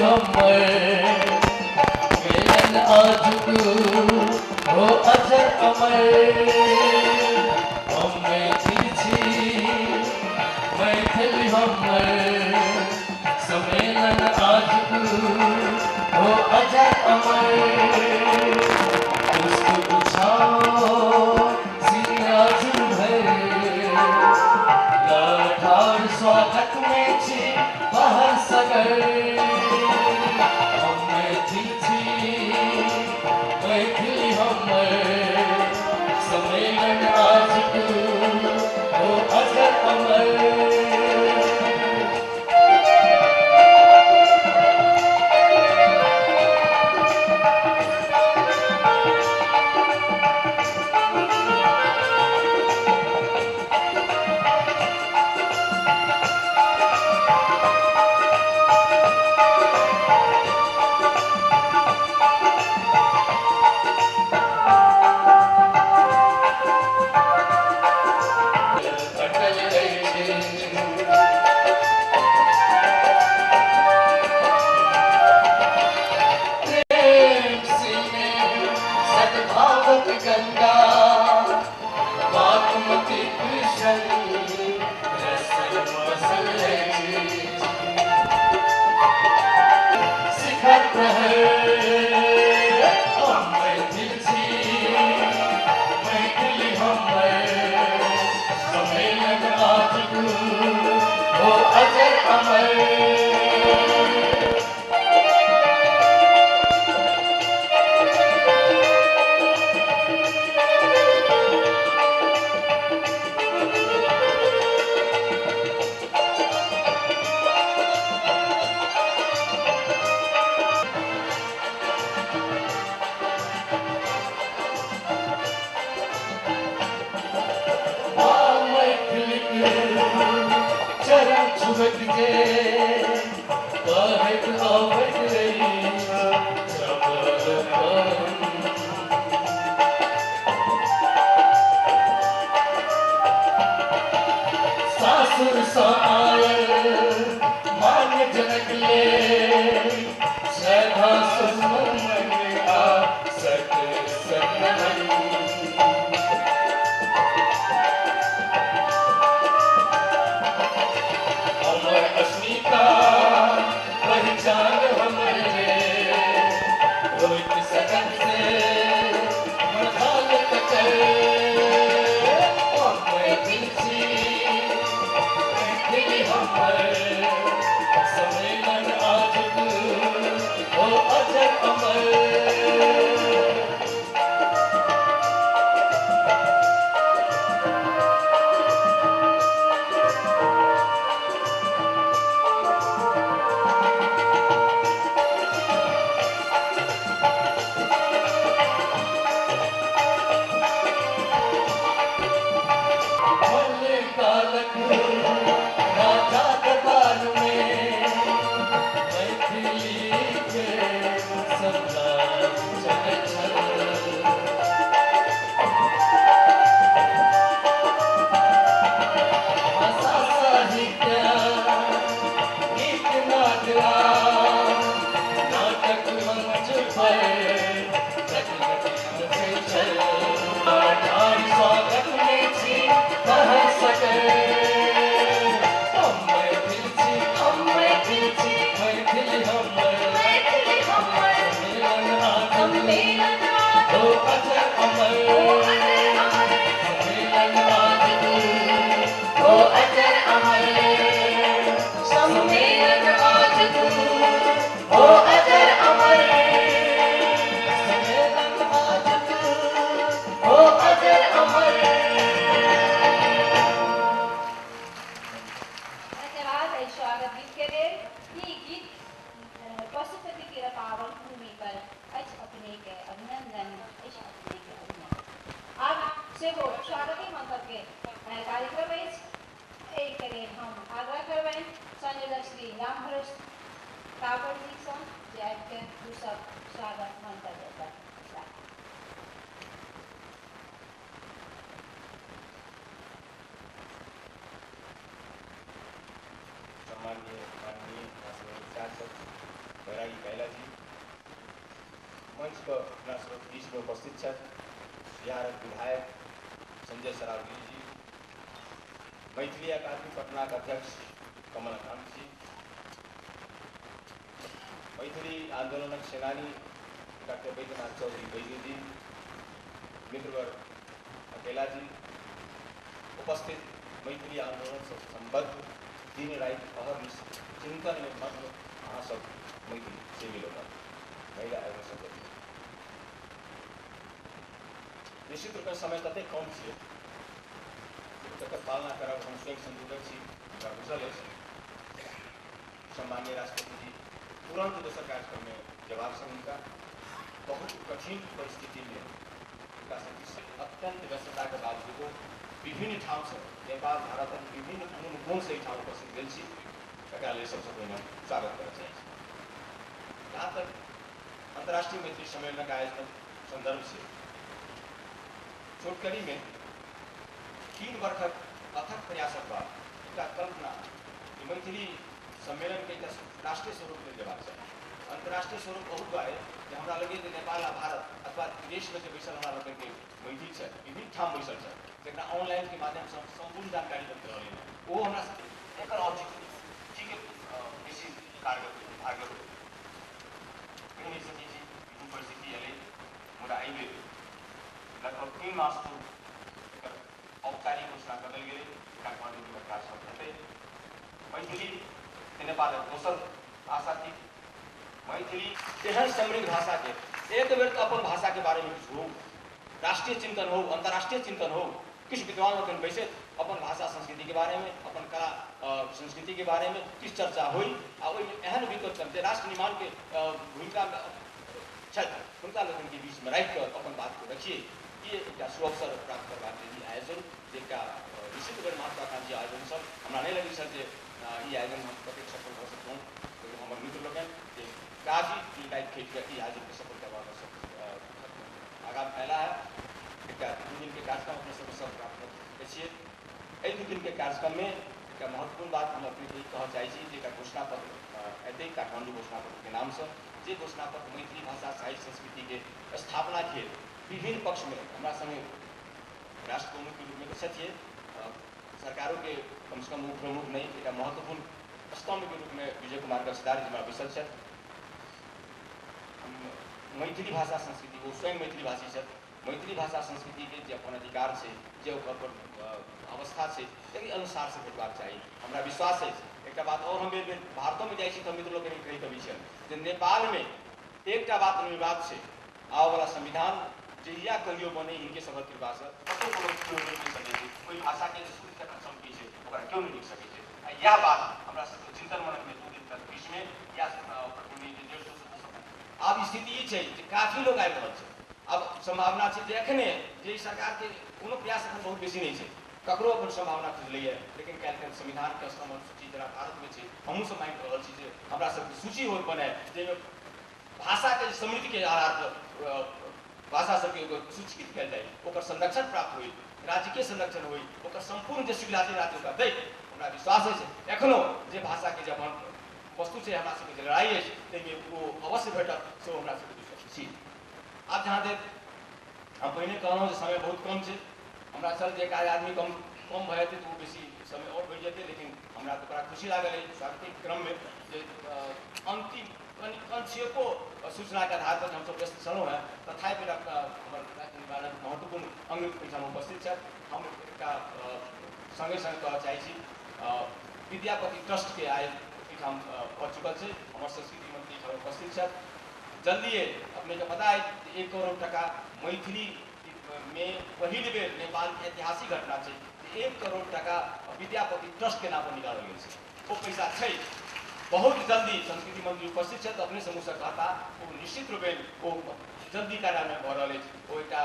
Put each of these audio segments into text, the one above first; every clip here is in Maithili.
हमर मिलन आजुक हो अजर अमर। हम मैथिल छी मैथिली हमर सम्मेलन आजुक हो अजर अमर। पुष्प उछाओ सिंहासन भर लठार स्वागत में छी बाहर सगर। हम मैथिल छी मैथिली हमर सम्मेलन आजुक हो अजर अमर। गंगा बागमती कृष्ण रसन मसल शिखर प्रहर। हम मैथिल छी मैथिली हमर सम्मेलन आजुक हो अजर अमर। चरण छुबत जे कहैत अबैत रही सासुर सँ आयल मान्य जनक ले श्रद्धा सुमन आ सत सनमन। अस्मिता पहचान हमर रे होइत सकन से मझाल ककर। हम मैथिल छी मैथिली हमर सम्मेलन आजुक हो अजर अमर। राजा दरबार में मैथिली के सम्राट चलै छल। भाषा साहित्य गीत नाटक नाटक मंच पर नचै छल। स्वागत में छी कह सके हम मैथिल छी हम मैथिल छी मैथिली हमर सम्मेलन आजुक हो अजर अमर। सम्मेलन आजुक हो अजर अमर। सम्मेलन आजुक हो अजर अमर। सम्मेलन आजुक हो अजर अमर। धन्यवाद एहि स्वागत गीत के लेल। ई गीत पशुपति के पावन भूमि पर अछि अपने के अभिनंदन, अछि अपने के अभिनंदन। आब सेहो स्वागती मंतव्य के कार्यक्रम अछि। एहिके लेल हम आग्रह करबनि संयोजक श्री राम भरोस कापड़ जी सँ जे आबिके दू शब्द स्वागत मंतव्य करता। सम्माननीय माननीय शासक बैरागी कैला जी, मंच पर अपना सब बीच में उपस्थित छथि बिहारक विधायक संजय सरावगी जी, मैथिली अकादमी पटना के अध्यक्ष कमलकांत जी, मैथिली आंदोलनक सेनानी डॉक्टर बैद्यनाथ चौधरी बैजू जी, मित्रवर अकेला जी, उपस्थित मैथिली आंदोलन से संबद्ध दिन राति अहर्निश चिंतन में मग्न अहाँ सब मैथिली सेवी लोग, महिला एवं सदस्य, निश्चित रूपमे समय ततेक कम छै तकर पालना करब हम स्वयं संयोजक छी, हमरा बुझल अछि। सम्माननीय राष्ट्रपति जी तुरंत दोसर कार्यक्रम में जवाब से हुनका बहुत कठिन परिस्थिति में हुनका अत्यंत व्यस्तता के बावजूदो विभिन्न ठाम से नेपाल भारतक विभिन्न कोन कोन से एहिठाम उपस्थित भेल छी, तकरा लेल सबसँ पहिने स्वागत करऽ चाहै छी। जहाँ तक अंतर्राष्ट्रीय मैथिली सम्मेलनक आयोजन संदर्भ से छोटकरी में 3 वर्षक अथक प्रयासक बाद एकटा कल्पना जे मैथिली सम्मेलन के एकटा राष्ट्रीय स्वरूप देल जयबाक चाही। अंतर्राष्ट्रीय स्वरूप बहुत दुआरे जे हमरा लगैए जे नेपाल आ भारत अथवा विदेशमे जे बैसल हमरा लोकनिके मैथिल छथि, विभिन्न ठाम बैसल छथि, जकरा ऑनलाइन के माध्यमसँ हम सम्पूर्ण जानकारी भेट रहल हँ, ओ हमरा एकर औचित्य ठीक बेसी कारगर भागल कहि नहि सकै छी। विभिन्न परिस्थिति एलै, मुदा एहिबेर लगभग 3 मास पूर्व एकर औपचारिक घोषणा कऽ देल गेलै। काठमांडूमे काज सब हेतै। मैथिली नेपालक दोसर भाषा थिक। मैथिली तेहन समृद्ध भाषाके एक बेर तऽ अपन भाषाके बारेमे किछु हो, राष्ट्रीय चिंतन हो, अंतर्राष्ट्रीय चिंतन हो, किछु विद्वान लोकनि बैसैत अपन भाषा संस्कृतिके बारेमे, अपन कला संस्कृतिके बारेमे किछु चर्चा होइ आ ओहिमे एहन विद्वत जे राष्ट्र निर्माणके भूमिकामे छथि हुनका लोकनिके बीचमे राखिकऽ अपन बातके रखिए, ई एकटा सुअवसर प्राप्त करबाक लेल ई आयोजन जे एकटा निश्चित रूपमे महत्वाकांक्षी आयोजन छल। हमरा नहि लगै छल जे ई आयोजन हम कतेक सफल भऽ सकलहुँ, लेकिन हमर मित्र लोकनि जे काफी दिन राति खेट कऽ ई आयोजनके सफल करबामे सब आगाँ फैला है। एकटा 2 दिनके कार्यक्रम अपने सबके सब प्राप्त छियै। एहि 2 दिनके कार्यक्रममे एकटा महत्वपूर्ण बात हम अपनेके ई कहऽ चाहै छी जे एकटा घोषणा पत्र एतै काठमांडू घोषणा पत्रके नामसँ, जे घोषणा पत्र मैथिली भाषा साहित्य संस्कृतिके स्थापनाके विभिन्न पक्षमे हमरा संगे राष्ट्र प्रमुखके रूपमे तऽ छथिए, सरकारोके कमसँ कम उपप्रमुख नहि, एकटा महत्वपूर्ण स्तम्भके रूपमे विजय कुमार गच्छदार जी हमरा बैसल छथि। मैथिली भाषा संस्कृति, ओ स्वयं मैथिली भाषी छथि, मैथिली भाषा संस्कृतिके जे अपन अधिकार छै, जे ओकर अपन अवस्था छै, ताहि अनुसारसँ भेटबाक चाही। हमरा विश्वास अछि। एकटा बात आओर, हम बेर बेर भारतोमे जाइ छी तऽ मित्र लोकनि कहैत अबै छनि जे नेपालमे एकटा बात निर्विवाद छै, आबऽवला संविधान जहिया कहियो बने हिनके सभक कृपासँ कतहु कोनो केओ नहि लिख सकै छै, कोइ भाषाके जे शुद्ध जकाँ चमकी छै ओकरा केओ नहि लिख सकै छै। आ इएह बात हमरा सबके चिन्तन मननमे 2 दिन तक बीचमे इएह 150 200 आब स्थिति ई छै जे काफी लोग आबि रहल छै। आब सम्भावना छै जे एखने जे सरकारके कोनो प्रयास एखन बहुत बेसी नहि छै, ककरो अपन सम्भावना खुजलैए, लेकिन काल्हि संविधानके अष्टम अनुसूची जेना भारतमे छै, हमहूँ सब मानि रहल छी जे हमरा सबके सूची हो बनाए जाहिमे भाषाके समृद्धिके आधार पर भाषा सबके सूचीकृत कयल जाय, ओकर संरक्षण प्राप्त होइ, राज्यके संरक्षण होइ, ओकर सम्पूर्ण जे सुविधा छै राज्य ओकरा दै। हमरा विश्वास अछि एखनो जे भाषाके जे अपन वस्तु छै, हमरा सबके जे लड़ाइ अछि ताहिमे ओ अवश्य भेटत, से हमरा सबके विश्वास छी। आब जहाँ धरि हम पहिने कहलहुँ जे समय बहुत कम छै, हमरा छल जे एक आदमी कम कम भऽ जेतै तऽ ओ बेसी समय आओर बढ़ि जेतै, लेकिन हमरा तऽ बड़ा खुशी लागल अछि स्वागतिक क्रममे जे अन्तिम कनि संक्षेपो सूचनाके आधार पर हमसब व्यस्त छलहुँ हेँ, तथापि हमर राष्ट्र निर्माणक महत्वपूर्ण अङ्ग एहिठाम उपस्थित छथि। हम एकटा सङ्गे सङ्ग कहऽ चाहै छी विद्यापति ट्रस्टके आइ एहिठाम भऽ चुकल छै, हमर संस्कृति मंत्री एहिठाम उपस्थित छथि। जल्दिए अपनेके पता है 1 करोड़ टका मैथिली में पहिल बेर नेपालके ऐतिहासिक घटना छै 1 करोड़ टका विद्यापति ट्रस्टके नाम पर निकालल गेल छै। ओ पैसा छै, बहुत जल्दी संस्कृति मंत्री उपस्थित छथि, अपने समूहसँ कहता, ओ निश्चित रूपे ओ जल्दी कार्यान्वयन भऽ रहल अछि। ओ एकटा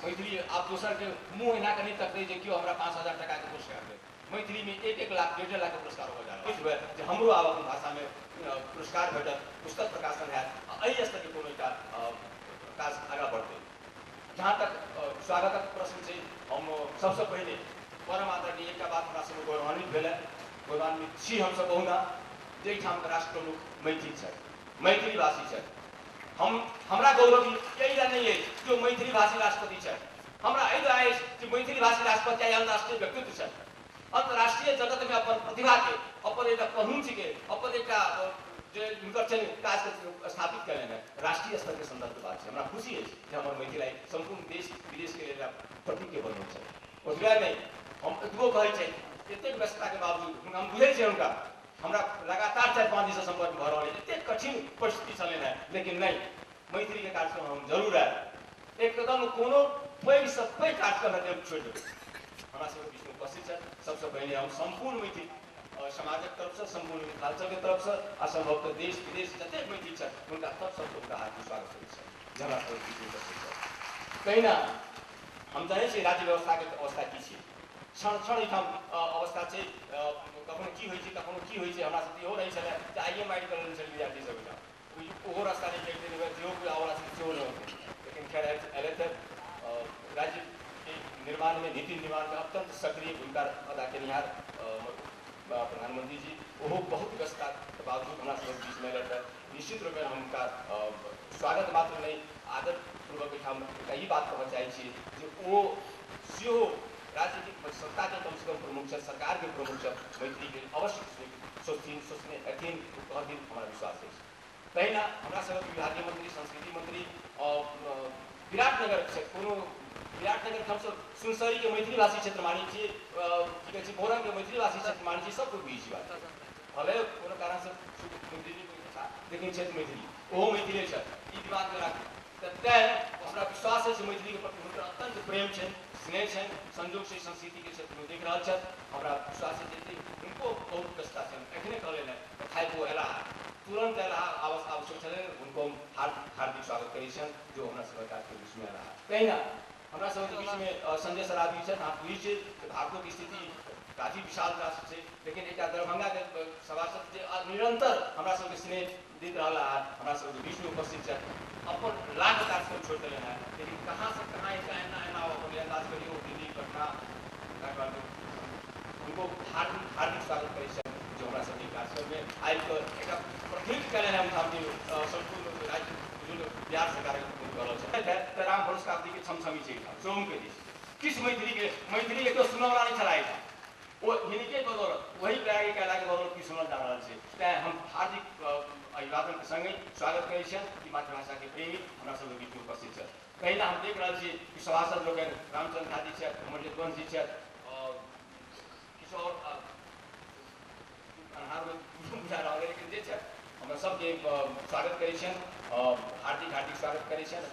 मैथिली आब दोसरके मुँह एना कऽ नहि तकतै जे केओ हमरा 5000 टकाके पुरस्कार देत, मैथिलीमे 1-1 लाख 1.5 लाखके पुरस्कार हो जा रहल जे हमरो आब अपन भाषामे पुरस्कार भेटत, पुस्तक प्रकाशन हैत, एहि स्तरके कोनो एकटा काज आगाँ बढ़तै। जहाँ तक स्वागतक प्रश्न छै, हम सबसँ पहिने परम आदरणीय एकटा बात हमरा सबके गौरवान्वित भेल, गौरवान्वित छी हमसब बहुना जाहिठामके राष्ट्र प्रमुख मैथिल छथि। मैथिली भाषी छथि। हम हमरा गौरव एहि लए नहि अछि जे मैथिली भाषी राष्ट्रपति छथि, हमरा एहि दुआरे अछि जे मैथिली भाषी राष्ट्रपति आइ अंतर्राष्ट्रीय व्यक्तित्व छथि। अंतर्राष्ट्रीय जगतमे अपन प्रतिभाके, अपन एकटा पहुँचके, अपन एकटा जे हुनकर छनि काजके स्थापित कयलनि हेँ, राष्ट्रीय स्तरके सन्दर्भके बात छै। हमरा खुशी अछि जे हमर मैथिल आइ सम्पूर्ण देश विदेशके लेल प्रतीकके बनल छथि। ओतबे नहि, हम एतबो कहै छै एतेक व्यस्तताके बावजूद हम बुझै छियै हुनका, हमरा लगातार 4-5 दिनसँ सम्पर्क भऽ रहल अछि, एतेक कठिन परिस्थिति छलनि हेँ, लेकिन नहि, मैथिलीके कार्यक्रम हम जरूर आयब। एकदम कोनो पैघसँ पैघ कार्यक्रम हेतै हम छोड़ि देबै। हमरा सबके बीचमे उपस्थित छथि। सबसँ पहिने हम सम्पूर्ण मैथिल समाजक तरफसँ, सम्पूर्ण मिथिलाञ्चलके तरफसँ आ सम्भवतः देश विदेश जतेक मैथिल छथि हुनका तरफसँ हुनका हार्दिक स्वागत करै छथि जे हमरा सबके बीचमे उपस्थित छथि। तहिना हम जनै छी राज्य व्यवस्थाके अवस्था की छै, क्षण क्षण एहिठाम अवस्था छै, कखनो की होइ छै कखनो की होइ छै। हमरा सबके इहो रहै छलै जे आइए मारि कऽ लेने छलै विद्यार्थी सब एहिठाम, ओहो रास्ता नहि कटि देने, जेहो कोइ आबऽवला छलै सेहो नहि होतै। लेकिन खैर अयलथि। राज्यके निर्माणमे, नीति निर्माणमे अत्यन्त सक्रिय भूमिका अदा केनिहार प्रधानमंत्री जी ओहो बहुत व्यस्तताके बावजूद हमरा सबके बीचमे अयलथि। निश्चित रूपमे हम हुनका स्वागत मात्र नहि, आदरपूर्वक एहिठाम एकटा ई बात कहऽ चाहै छी जे ओ सेहो राज्यके सत्ताके कमसँ कम प्रमुख छथि, सरकारके प्रमुख छथि, मैथिलीके अवश्य सोचथिन, सोचने हेथिन, कहथिन, हमरा विश्वास अछि। तहिना हमरा सबके विभागीय मंत्री, संस्कृति मंत्री विराटनगर कोनो विराटनगर हमसब सुनसरीके मैथिली भाषी क्षेत्र मानै छी, की कहै छै मोरङके मैथिली भाषी क्षेत्र मानै छी, सबकोइ बुझै छी बात। भले कोनो कारणसँ लेकिन क्षेत्र मैथिली, ओहो मैथिले छथि, ई दिमागमे राखू। तऽ तैँ हमरा विश्वास अछि मैथिलीके प्रति हुनकर अत्यन्त प्रेम छनि, स्नेह छनि, संजोगसँ संस्कृतिके क्षेत्रमे देख रहल छथि। हमरा विश्वास अछि जे हुनको बहुत व्यस्तता छनि, एखने कहलनि हेँ तथापि ओ अयलाह, तुरन्त अयलाह, आवश्यक छलनि, हुनको हम हार्दिक स्वागत करै छियनि जो हमरा सबके कार्यके बीचमे अयलाह। तहिना हमरा सबके बीचमे संजय सरावगी छथि। अहाँ बुझै छियै जे भारतोके स्थिति काफी विशाल राष्ट्र छै, लेकिन एकटा दरभंगाके सभासद जे निरन्तर हमरा सबके स्नेह दैत रहला है, हमरा सबके बीचमे उपस्थित छथि, अपन लाख कार्यक्रम छोड़ि देलनि हेँ, लेकिन कहाँसँ कहाँ एकटा एना एना अपन अन्दाज करियौ, दिल्ली, पटना, काठमाण्डू, हुनको हार्दिक हार्दिक स्वागत करै छथि जो हमरा सबके कार्यक्रममे आबि कऽ एकटा प्रतिनिधित्व कयलनि हेँ ओहिठामके सम्पूर्ण राज्य बिहार सरकारके प्रतिनिधित्व कऽ रहल छथि। तऽ राम भरोस कापड़िके छमछमी छै एहिठाम चौमुखके दिस, किछु मैथिलीके मैथिली केओ सुनऽवला नहि छलाह एहिठाम, ओ हिनके बदौलत, वही प्रयाग कयलाके बदौलत की सुनल जा रहल छै। तैँ हम हार्दिक अभिवादनके सङ्गे स्वागत करै छियनि कि मातृभाषाके प्रेमी हमरा सबके बीचमे उपस्थित छथि। तहिना हम देख रहल छी कि सभासद लोकनि रामचन्द्र झा जी छथि, हमर यदुवंश जी छथि, आओर किछु आओर अन्हारमे बुझा रहल अइ, लेकिन जे छथि हमरा सबके स्वागत करै छियनि, हार्दिक हार्दिक स्वागत करै छियनि।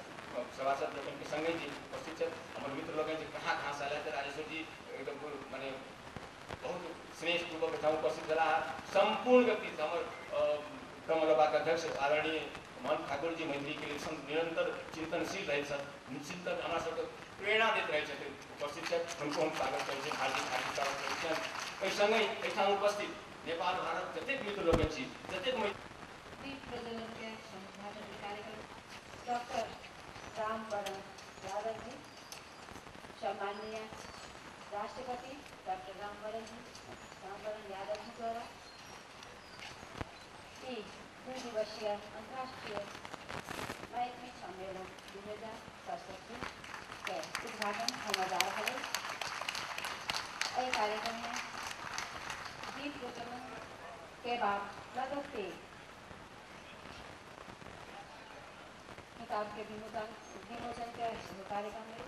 सभासद लोकनिके सङ्गे जे उपस्थित छथि हमर मित्र लोकनि जे कहाँ कहाँसँ अयलथि, राजेश्वर जी एकदम मने बहुत स्नेहपूर्वक एहिठाम उपस्थित भेलाह। सम्पूर्ण व्यक्ति हमर ब्रह्मलोबाके अध्यक्ष आदरणीय मोहन ठाकुर जी मैथिलीके लेल निरन्तर चिन्तनशील रहै छथि, चिन्तन हमरा सबके प्रेरणा दैत रहै छथिन, उपस्थित छथि, हुनको हम स्वागत करै छियनि, हार्दिक हार्दिक स्वागत करै छियनि। एहि सङ्गे एहिठाम उपस्थित नेपाल भारत जतेक मित्र लोकनि छी, जतेक दीप प्रज्वलन के उद्घाटन कार्यक्रम डॉक्टर रामवरण यादव जी, सम्माननीय राष्ट्रपति डॉक्टर रामवरण यादव जी द्वारा ई 2 दिवसीय अंतर्राष्ट्रीय मैत्री सम्मेलन 2067 के उद्घाटन होने जा रहा है। एहि कार्यक्रम में दीप प्रज्वलन के बाद लगते किताब के विमोचन के कार्यक्रम में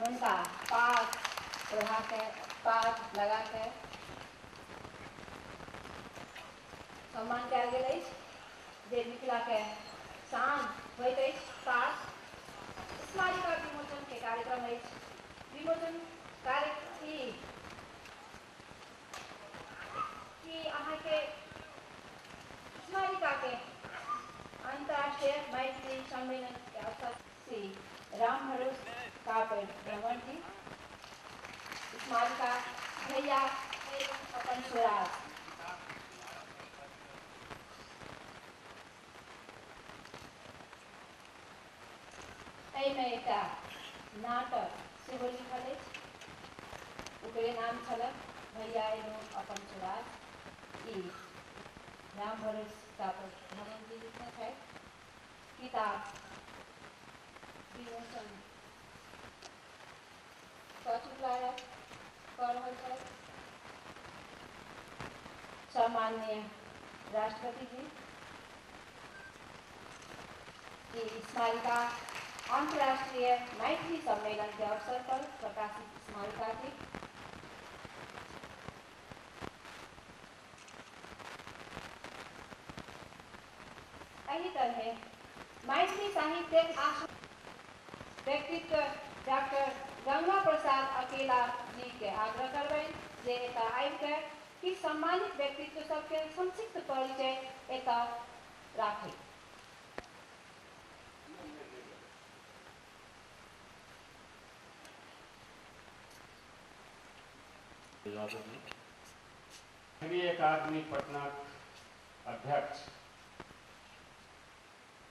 उनका पाग ओढ़ा के, पाग लगा के सम्मान कयल गेल अछि, जे मिथिला के शान होइत अछि पाग। स्मारिका विमोचन के कार्यक्रम अछि। विमोचन कार्य ई अहाँके स्मारिका के अंतर्राष्ट्रीय मैथिली सम्मेलन के अवसर श्री राम भरोस कापड़ि भ्रमर जी, स्मारिका भैया अपन स्वराज। एहिमे एकटा नाटक सेहो लिखल अछि, ओकरे नाम छल भैया एलहुँ अपन स्वराज। ई राम भरोस किताब धनन जी लिखने छथि। किताब विमोचन कऽ चुकला कऽ रहल छथि सम्माननीय राष्ट्रपति जी। ई स्मारिका अंतर्राष्ट्रीय मैथिली सम्मेलन के अवसर पर प्रकाशित स्मारिका थी। एही तरह मैथिली साहित्य व्यक्तित्व डॉक्टर गंगा प्रसाद अकेला जी के आग्रह करबनि जे एतऽ आबि कऽ किछु सम्मानित व्यक्तित्व सबके संक्षिप्त परिचय एतऽ राखी। मैथिली अकादमी पटना अध्यक्ष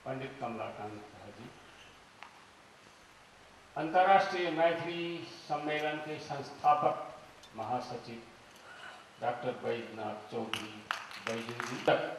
पंडित कमलाकांत झा जी, अंतर्राष्ट्रीय मैथिली सम्मेलन के संस्थापक महासचिव डॉक्टर बैजनाथ चौधरी बैजू जी तक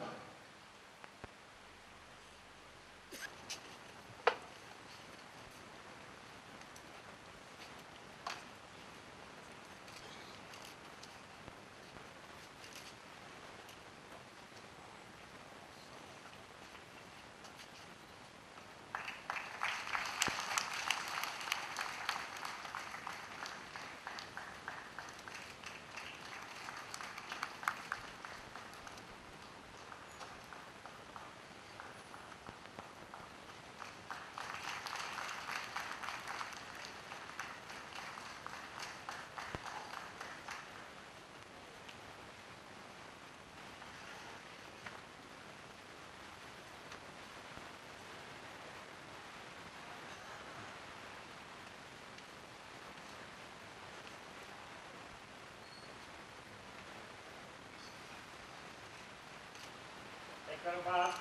एकर बाद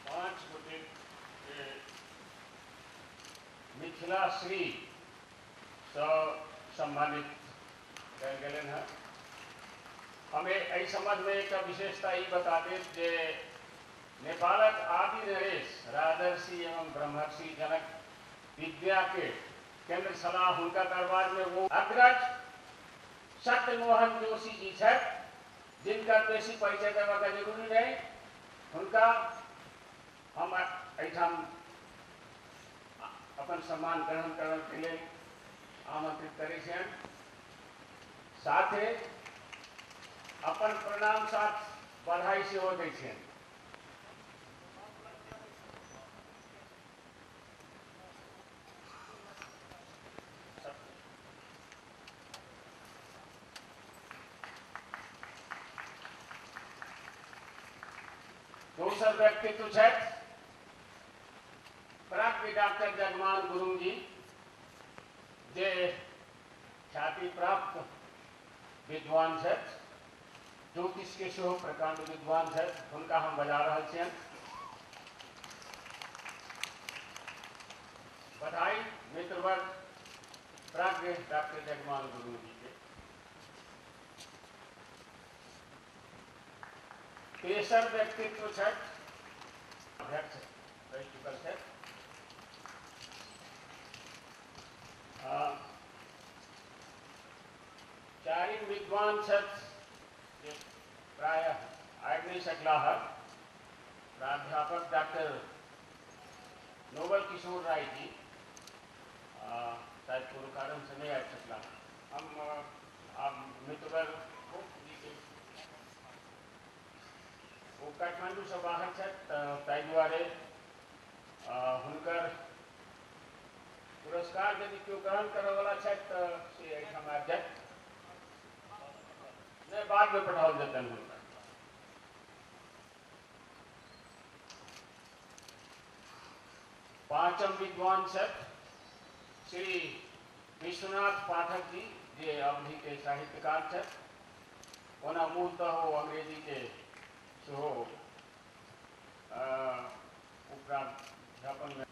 5 गोटे मिथिला श्री सँ सम्मानित कयल गेलनि हँ। हमें एहि संबंधमे एक विशेषता ई बता देब जे नेपालक आदि नरेश राजर्षि एवं ब्रह्मर्षि जनक विद्या के केंद्र छलाह। हुनका दरबार में वो अग्रज सत्यमोहन जोशी जी छथि, जिनका बेसी परिचय देबाक जरूरी नहीं। हुनका हम एहिठाम अपन सम्मान ग्रहण करऽ के लेल आमंत्रित करै छियनि। साथे अपन प्रणाम साथ बधाई सेहो दै छियनि। दोसर व्यक्तित्व छथि प्राज्ञ डॉक्टर जगमान गुरुंग जी, जे ख्याति प्राप्त विद्वान छथि, ज्योतिष के सेहो प्रकांड विद्वान छथि। हुनका हम बजा रहल छियनि। बधाई मित्रवर प्राज्ञ डॉक्टर जगमान गुरुंग जी के। तेसर व्यक्तित्व छथि अध्यक्ष रहि चुकल छथि चारिम विद्वान छथि जे प्रायः आबि नहि सकलाह हँ, प्राध्यापक डॉक्टर नोबल किशोर राय जी, शायद कोनो कारण से नहीं आबि सकलाह। हम आब मित्रवर जी के ओ काठमांडूसँ बाहर छथि, ताहि दुआरे हुनकर पुरस्कार यदि केओ ग्रहण करऽवला छथि तऽ से एहिठाम आबि जायत, नहि बादमे पठाओल जेतनि हुनका। पाँचम विद्वान छथि श्री विश्वनाथ पाठक जी, जे अवधि के साहित्यकार छथि। ओना मूलतः ओ अंग्रेजी के सेहो प्राध्यापन में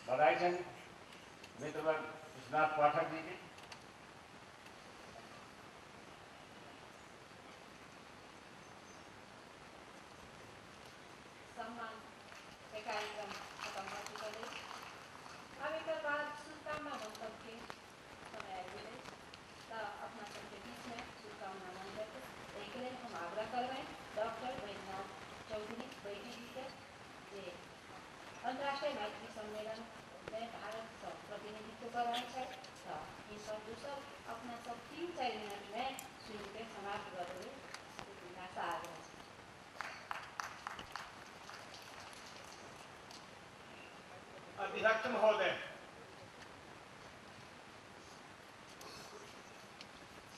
बधाई छनि मित्रवर विश्वनाथ पाठक जी के। 3-4 मिनटमे सुनिके समाप्त कऽ देबै, आशा आग्रह छै। अध्यक्ष महोदय,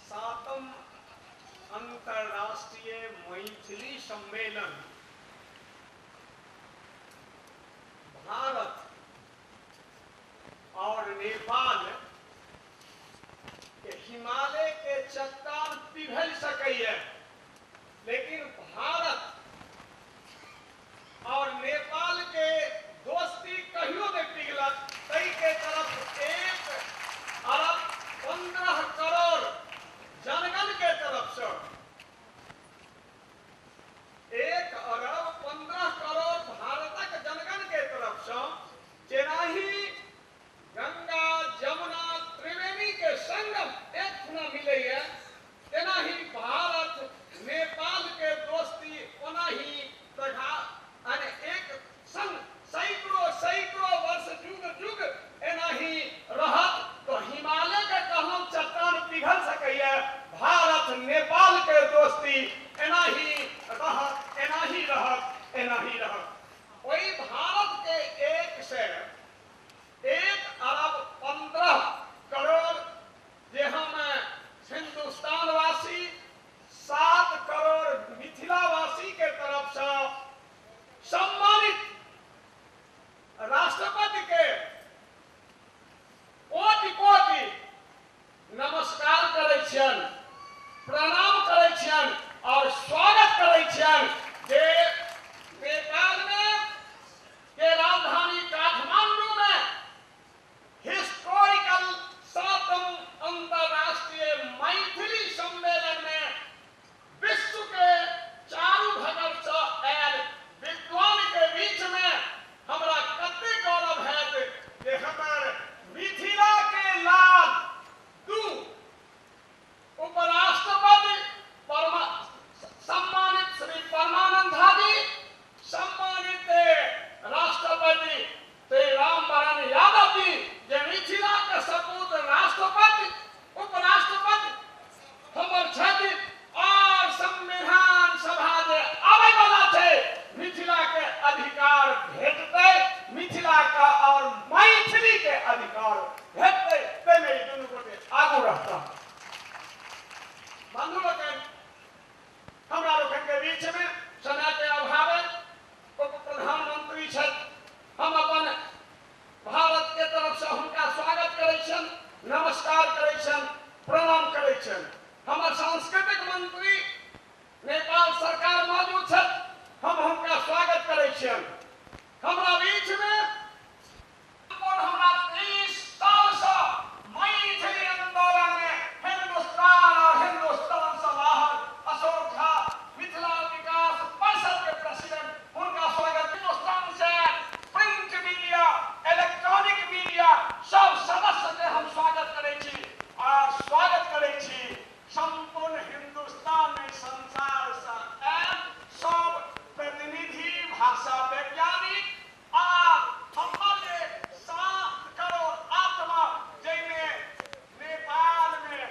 सातम अंतर्राष्ट्रीय मैथिली सम्मेलन भारत और नेपाल के हिमालय के चट्टान पिघल सकैए, लेकिन भारत और नेपाल के दोस्ती कहियो नहीं पिघलत। तई के तरफ 1 अरब 15 करोड़ जनगण के तरफ से 1 अरब 15 करोड़ भारतक जनगण के तरफ से जेनाही गंगा जमुना त्रिवेणी के संगम एक ठुना मिलैए, तेनाही भारत नेपाल के दोस्ती ओनाही तथा एक संग सैकड़ों सैकड़ों वर्ष जुग जुग एनाही रहत। तो हिमालय के कहलहुँ चट्टान पिघल सकैए, भारत नेपाल के दोस्ती एनाही रहत, एनाही रहत, एनाही रहत। वही भारत के 1 अरब 15 करोड़ जे हम हिंदुस्तानवासी, 7 करोड़ मिथिलावासी के तरफ से सम्मानित राष्ट्रपति के कोटि कोटि नमस्कार करै छियनि, प्रणाम करै छियनि और स्वागत करै छियनि जे नेपाल में के राजधानी काठमांडू में हिस्टोरिकल 7वां अंतर्राष्ट्रीय मैथिली सम्मेलन में विश्व के चारू भगत से आयल विद्वान के बीच में हमरा कते गौरव हैत जे हमर मिथिला के लाल 2 उपराष्ट्रपति सम्मानित श्री परमानंद झा जी, सम्मानित राष्ट्रपति श्री रामबरन यादव जी, जे मिथिला के सपूत राष्ट्रपति उपराष्ट्रपति हमर छथि और संविधान सभा जे आबै वाला छै, मिथिला के अधिकार भेटतै, मिथिला का और मैथिली के अधिकार भेटतै, ताहिमे ई दुनू गोटे आगू रहता। बंधु लोकनि, हमरा लोकनि के बीच में समय के अभाव उप प्रधानमंत्री छथि, हम अपन भारत के तरफ से हुनका स्वागत करै छियनि, नमस्कार करै छियनि, प्रणाम करै छियनि। हमर सांस्कृतिक मंत्री नेपाल सरकार मौजूद छथि, हम हुनका स्वागत करै छियनि। हमरा बीच में हमरा 30 साल से मैथिली आंदोलन में हिंदुस्तान और हिंदुस्तान से बाहर अशोक झा मिथिला विकास परिषद के प्रेसिडेंट, हुनका स्वागत। हिंदुस्तान से प्रिंट मीडिया, इलेक्ट्रॉनिक मीडिया सब सदस्य के हम स्वागत करै छी और स्वागत करै छी संपूर्ण हिंदुस्तान में संसार से आयल सब प्रतिनिधि, भाषा वैज्ञानिक आ हमर जे 7 करोड़ आत्मा, जाहिमे नेपाल में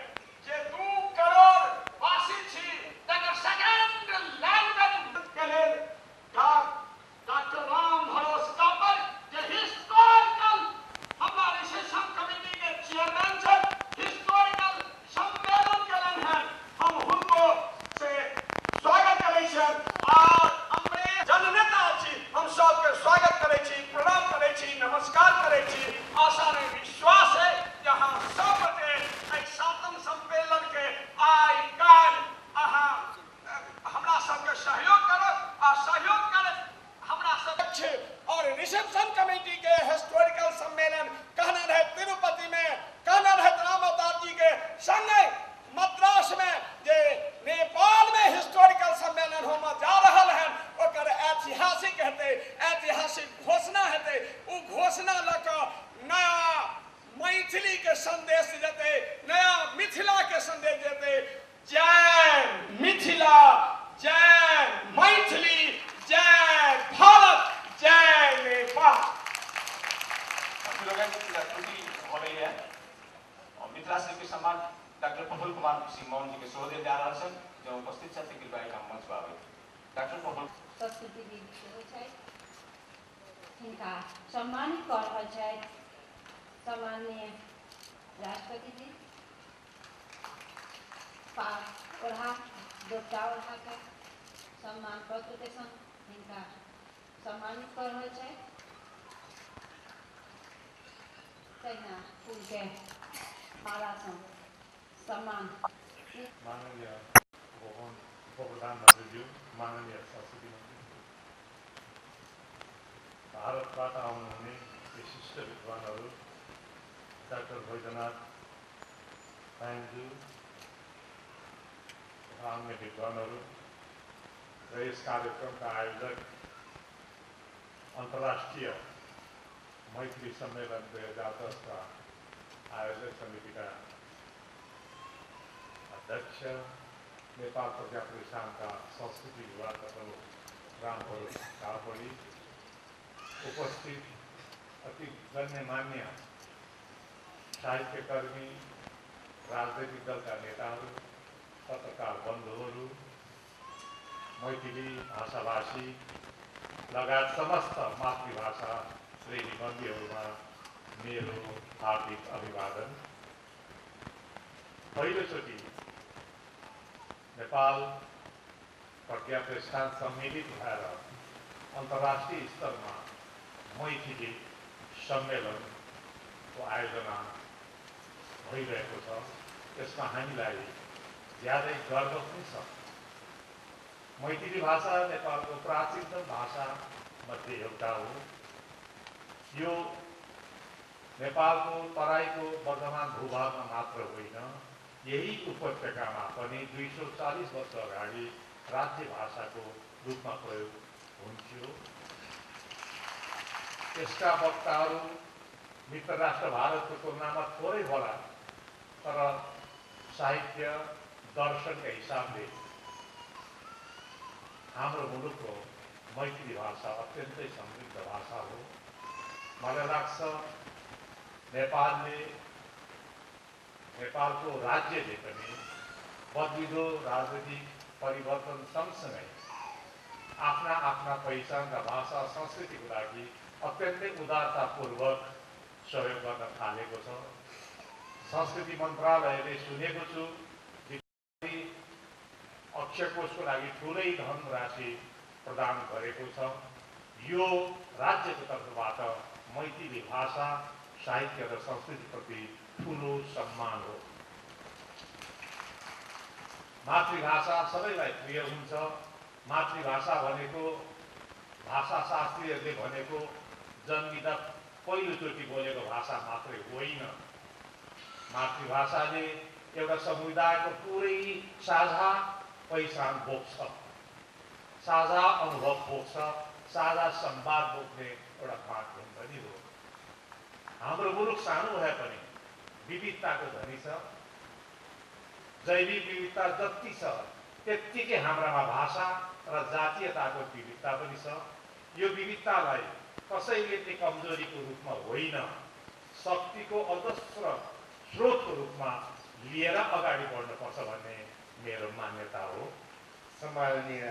जे 2 करोड़ वासी छी, तकर सेकेंड लैंग्वेज के लेल डॉक्टर राम भरोस कापर जे हिस्टोरिकल हमर रिसेप्शन कमिटी के चेयरमैन छथि, हिस्टोरिकल सम्मेलन केलनि हन, हम हुनको से स्वागत करै छियनि और हमरे जननेता छी, हम सबके स्वागत करै छी, प्रणाम करै छी, नमस्कार करै छी। आशा नहीं विश्वास है कि अहाँ सब गोटे एहि 7वां सम्मेलन के आइ काल्हि अहाँ हमरा सबके सहयोग करब आ सहयोग करब हमरा सब और रिसेप्शन कमेटी के हिस्टोरिकल सम्मेलन कहने रहे तिरुपति में, कहने रहे राम अवतार जी के संगे मद्रास में जे नेपाल में हिस्टोरिकल सम्मेलन होमे जा रहल हन, ओकर ऐतिहासिक हेतै, ऐतिहासिक घोषणा हेतै। उ घोषणा लऽ कऽ नया मैथिली के संदेश जेतै, नया मिथिला के संदेश जेतै। जय मिथिला, जय मैथिली, जय भारत, जय नेपाल। लोगन त्रुटि भऽ गेलैए और मिथिला श्री के सम्मान डाक्टर प्रफुल्ल कुमार सिंह मौन जी के सेहो देल जा रहल छनि। जँ उपस्थित छथि कृपया एहिठाम मंच पर आबथि। डाक्टर प्रफुल्ल संस्कृतिविद सेहो छथि, हिनका सम्मानित कऽ रहल छथि सम्माननीय राष्ट्रपति जी। पाग ओढ़ा, दोपटा ओढ़ा के सम्मान पत्र के संग हिनका सम्मानित कऽ रहल छथि। तहिना फूल के मालासँ सम्मान। माननीय उप प्रधानमन्त्रीज्यू, माननीय संस्कृति मन्त्री, भारतबाट आउनुहुने विशिष्ट विद्वानहरू डाक्टर वैद्यनाथ पाङज्यू तथा अन्य विद्वानहरू र यस कार्यक्रमका आयोजक अन्तर्राष्ट्रिय मैत्री सम्मेलन 2010 का आयोजक समितिका अध्यक्ष नेपाल प्रज्ञा प्रतिष्ठानका संस्कृति विभागका प्रमुख रामभरोस कापडी, उपस्थित अति गण्यमान्य साहित्यकर्मी, राजनैतिक दलका नेताहरू, पत्रकार बन्धुहरू, मैथिली भाषाभाषी लगायत समस्त मातृभाषा प्रेमी बन्दीहरूमा मेरो हार्दिक अभिवादन। पहिलोचोटि नेपाल प्रज्ञा प्रतिष्ठान सम्मिलित भएर अन्तर्राष्ट्रिय स्तरमा मैथिली सम्मेलनको आयोजना भइरहेको छ। यसमा हामीलाई ज्यादै गर्व पनि छ। मैथिली भाषा नेपालको प्राचीनतम भाषा मध्ये एउटा हो। यो नेपालको तराईको वर्धमान भूभागमा मात्र होइन, यही उपत्यकामा पनि 240 वर्ष अगाडि राज्य भाषाको रूपमा प्रयोग हुन्थ्यो। यसका वक्ताहरू मित्र राष्ट्र भारतको तुलनामा थोरै होला, तर साहित्य दर्शनका हिसाबले हाम्रो मुलुकको मैथिली भाषा अत्यन्तै समृद्ध भाषा हो। मलाई लाग्छ नेपालले, नेपालको राज्यले पनि बदलिँदो राजनीतिक परिवर्तन सँगसँगै आफ्ना आफ्ना पहिचान र भाषा संस्कृतिको लागि अत्यन्तै उदारतापूर्वक सहयोग गर्न थालेको छ। संस्कृति मन्त्रालयले सुनेको छु अक्षरकोशको लागि ठुलै धनराशि प्रदान गरेको छ। यो राज्यको तर्फबाट मैथिली भाषा, साहित्य र संस्कृतिप्रति ठुलो सम्मान हो। मातृभाषा सबैलाई प्रिय हुन्छ। मातृभाषा भनेको भाषाशास्त्रीहरूले भनेको जन्मिँदा पहिलोचोटि बोलेको भाषा मात्रै होइन। मातृभाषाले एउटा समुदायको पुरै साझा पहिचान बोक्छ, साझा अनुभव बोक्छ, साझा संवाद बोक्ने एउटा माध्यम पनि हो। हाम्रो मुलुक सानो भए पनि विविधताको धनी छ। जैविक विविधता जति छ त्यत्तिकै हाम्रामा भाषा र जातीयताको विविधता पनि छ। यो विविधतालाई कसैले चाहिँ कमजोरीको रूपमा होइन, शक्तिको अजस्र स्रोतको रूपमा लिएर अगाडि बढ्नुपर्छ भन्ने मेरो मान्यता हो। सम्माननीय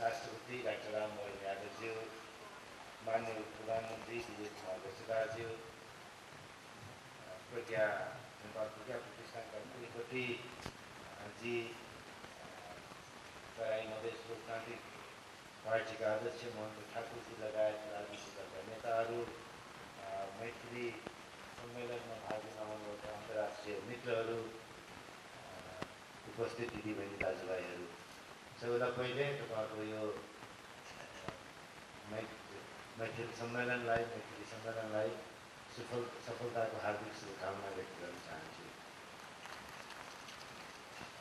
राष्ट्रपति डाक्टर राममोहन यादवज्यू, माननीय उप प्रधानमन्त्री विजय कुमार बस्नेतज्यू, प्रज्ञा नेपाल प्रज्ञा प्रतिष्ठानका कुलपति जी, तराई मधेस लोकतान्त्रिक पार्टीका अध्यक्ष महेन्द्र ठाकुरजी लगायत राजनीतिक दलका नेताहरू, मैथिली सम्मेलनमा भाग लिन आउनुभएका अन्तर्राष्ट्रिय मित्रहरू, उपस्थित दिदीबहिनी दाजुभाइहरू, सबैभन्दा पहिले तपाईँहरूको यो मैथिली सम्मेलनलाई सफलताको हार्दिक शुभकामना व्यक्त गर्न चाहन्छु।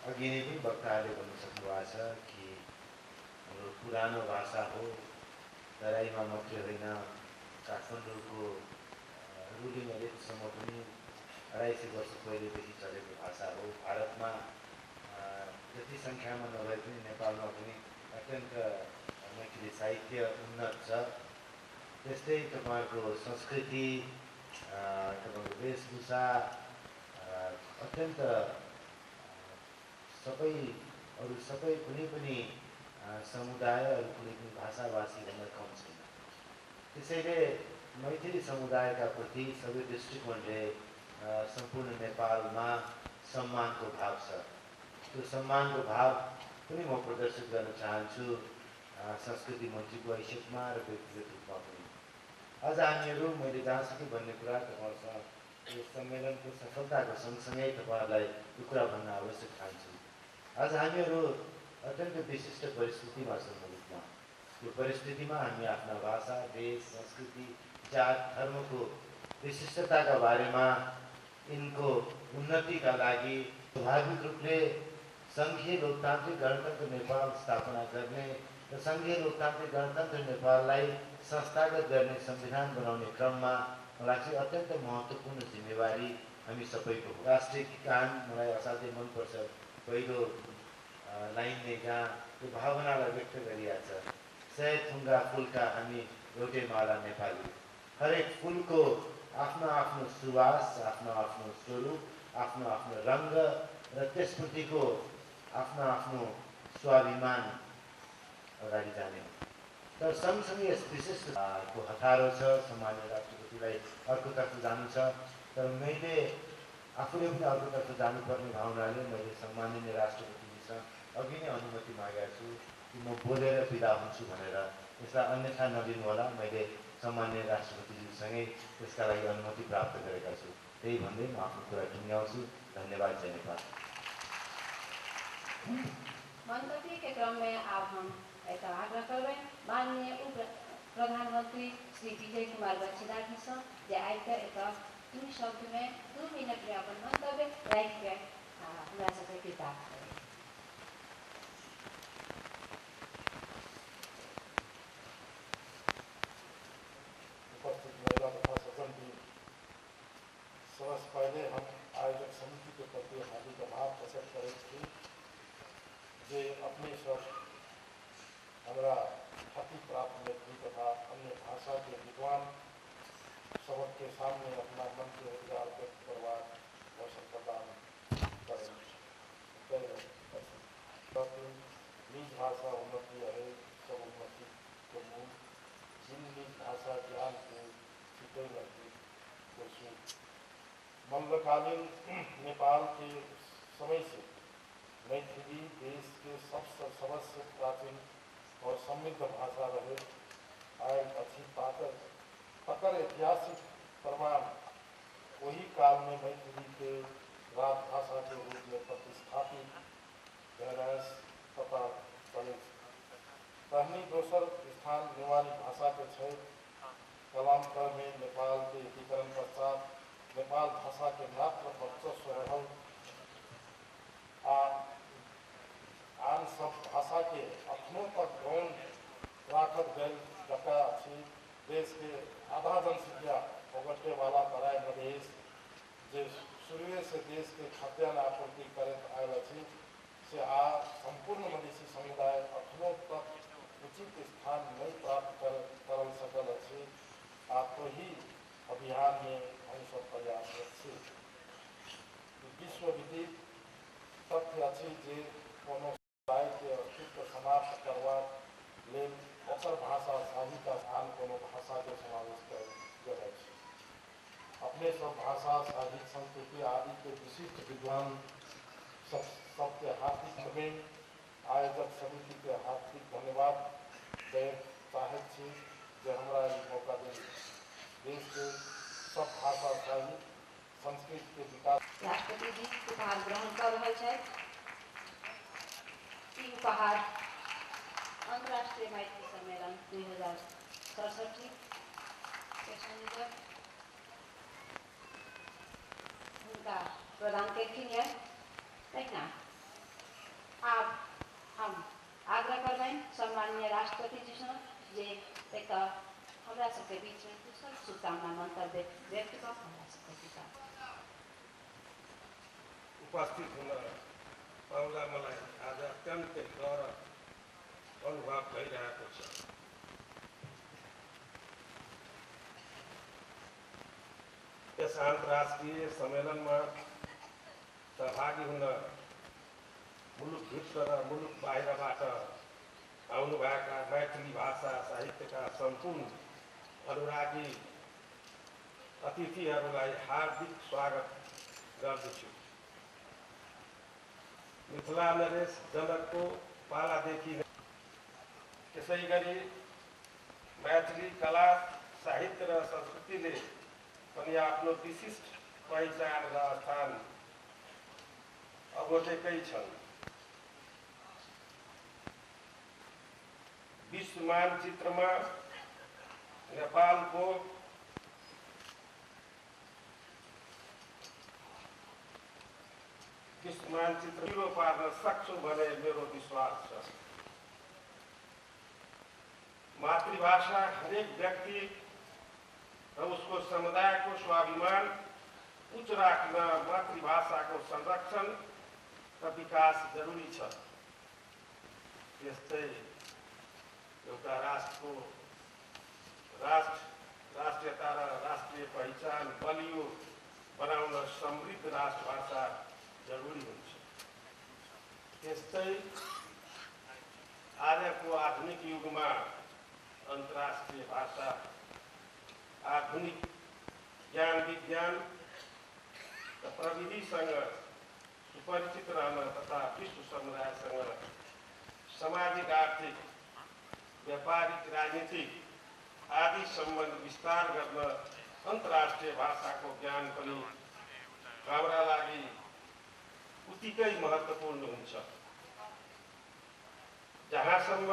अघि नै पनि वक्ताहरूले भन्नु भएको छ कि हाम्रो पुरानो भाषा हो, तराईमा मात्रै होइन, काठमाडौँको रुलिङ एलिटसम्म पनि 250 वर्ष पहिलेदेखि चलेको भाषा हो। भारतमा जति सङ्ख्यामा नभए पनि नेपालमा पनि अत्यन्त मैथिली साहित्य उन्नत छ। त्यस्तै तपाईँहरूको संस्कृति, तपाईँको वेशभूषा अत्यन्त सबै अरू सबै कुनै पनि समुदाय अरू कुनै पनि भाषाभाषीभन्दा कम छैन। त्यसैले मैथिली समुदायका प्रति सबै दृष्टिकोणले सम्पूर्ण नेपालमा सम्मानको भाव छ। त्यो सम्मानको भाव पनि म प्रदर्शित गर्न चाहन्छु संस्कृति मन्त्रीको हैसियतमा र व्यक्तिगत रूपमा पनि। आज हामीहरू मैले जहाँसुकै भन्ने कुरा तपाईँहरूसँग यो सम्मेलनको सफलताको सँगसँगै तपाईँहरूलाई यो कुरा भन्न आवश्यक ठान्छु। आज हामीहरू अत्यन्त विशिष्ट परिस्थितिमा छौँ मुलुकमा। यो परिस्थितिमा हामी आफ्ना भाषा, देश, संस्कृति, जात, धर्मको विशिष्टताका बारेमा यिनको उन्नतिका लागि स्वाभाविक रूपले सङ्घीय लोकतान्त्रिक गणतन्त्र नेपाल स्थापना गर्ने र सङ्घीय लोकतान्त्रिक गणतन्त्र नेपाललाई संस्थागत गर्ने संविधान बनाउने क्रममा मलाई चाहिँ अत्यन्त महत्त्वपूर्ण जिम्मेवारी हामी सबैको हो। राष्ट्रिय गान मलाई असाध्यै मनपर्छ। पहिलो लाइनले जहाँ त्यो भावनालाई व्यक्त गरिएको छ, सय थुङ्गा फुलका हामी एउटै माला नेपाली। हरेक फुलको आफ्नो आफ्नो सुवास, आफ्नो आफ्नो स्वरूप, आफ्नो आफ्नो रङ्ग र त्यसप्रतिको आफ्नो आफ्नो स्वाभिमान अगाडि जाने हो। तर सँगसँगै यस विशेष को हतारो छ, सम्माननीय राष्ट्रपतिलाई अर्कोतर्फ जानु छ, तर मैले आफूले पनि अर्कोतर्फ जानुपर्ने भावनाले मैले सम्माननीय राष्ट्रपतिजीसँग अघि नै अनुमति मागेको छु कि म बोलेर बिदा हुन्छु भनेर। यसलाई अन्यथा नलिनु होला, मैले सम्माननीय राष्ट्रपतिज्यूसँगै त्यसका लागि अनुमति प्राप्त गरेका छु। त्यही भन्दै म आफ्नो कुरा टुङ्ग्याउँछु। धन्यवाद। जय नेपाल। मंतव्य के क्रम में अब हम एक आग्रह करबै माननीय उप प्रधानमंत्री श्री विजय कुमार बच्चेदार जी से जे आबि कऽ एतऽ 2 शब्द में 2 मिनट में अपन मंतव्य राखि कऽ हमरा सबके कृतार्थ करी। उपस्थित महिला तथा सज्जन, सबसे पहले हम आयोजक समिति के प्रति हार्दिक आभार प्रकट करैत छी जे अपने सब हमरा ख्याति प्राप्त मैथिली तथा अन्य भाषा के विद्वान सबके सामने अपना मन के उद्गार व्यक्त करबाक अवसर प्रदान करै। निज भाषा उन्नति है सब उन्नति के मूल, जिन निज भाषा ज्ञान के छिटै नजदीक को सुख। मल्लकालीन नेपाल के समय से मैथिली देश के सबसे सबसे प्राचीन और समृद्ध भाषा रहे आयल अछि। तकर ऐतिहासिक प्रमाण वही काल में मैथिली के राजभाषा के रूप में प्रतिस्थापित भेल पता चलै। तहनी दोसर स्थान नेवारी भाषा के छै। कालांतर में नेपाल के एकीकरण पश्चात नेपाल भाषा के मात्र वर्चस्व रहल आ आन सब भाषा के अखनो तक गौण राखल गयल जका अछि। देश के आधा जनसंख्या ओगटे वाला तराई मधेश जे शुरुए से देश के खाद्यान्न आपूर्ति करैत आयल अछि से आ संपूर्ण मधेसी समुदाय अखनो तक उचित स्थान नहीं प्राप्त कर सकल अछि। आ तोही अभियान में हम सब प्रयासरत छी। विश्वविदित तथ्य अछि जे कोनो समुदाय के अस्तित्व समाप्त करबाक लेल ओकर भाषा साहित्य आन कोनो भाषा के समावेश कयल गेल अछि। अपने सब भाषा साहित्य संस्कृति आदि के विशिष्ट विद्वान सबके हार्दिक में आयोजक समिति के हार्दिक धन्यवाद दे चाहैत छी जे हमरा ई मौका देल। देश के सब भाषा साहित्य संस्कृति के विकास। राष्ट्रपति जी उपहार ग्रहण कर रहल छथि। ई उपहार अंतर्राष्ट्रीय मैथिली सम्मेलन 2067 के संयोजक हुनका प्रदान केलखिन ये। तहिना आब हम आग्रह करबनि सम्माननीय राष्ट्रपति जी सँ जे एतऽ हमरा सबके बीचमे कुशल शुभकामना मंतव्य व्यक्त कऽ हमरा सबके कृपा। उपस्थित हुन पाउँदा मलाई आज अत्यन्तै गौरव अनुभव भइरहेको छ। यस अन्तर्राष्ट्रिय सम्मेलनमा सहभागी हुन मुलुकभित्र र मुलुक बाहिरबाट आउनुभएका मैथिली भाषा साहित्यका सम्पूर्ण अनुरागी अतिथिहरूलाई हार्दिक स्वागत गर्दछु। मिथिला नरेश जनकको पालादेखि त्यसै गरी मैथिली कला साहित्य र संस्कृतिले पनि आफ्नो विशिष्ट पहिचान र स्थान अगोटेकै छन्। विश्व मानचित्रमा नेपालको विश्व मानचित्र पहिलो पार्न सक्छु भन्ने मेरो विश्वास छ। मातृभाषा हरेक व्यक्ति र उसको समुदायको स्वाभिमान उच्च राख्न मातृभाषाको संरक्षण र विकास जरुरी छ। त्यस्तै एउटा राष्ट्रको राष्ट्रियता र राष्ट्रिय पहिचान बलियो बनाउन समृद्ध राष्ट्रभाषा जरुरी हुन्छ। त्यस्तै आजको आधुनिक युगमा अन्तर्राष्ट्रिय भाषा आधुनिक ज्ञान विज्ञान र प्रविधिसँग सुपरिचित रहन तथा विश्व समुदायसँग सामाजिक, आर्थिक, व्यापारिक, राजनीतिक आदि सम्बन्ध विस्तार गर्न अन्तर्राष्ट्रिय भाषाको ज्ञान पनि हाम्रा लागि उत्तिकै महत्त्वपूर्ण हुन्छ। जहाँसम्म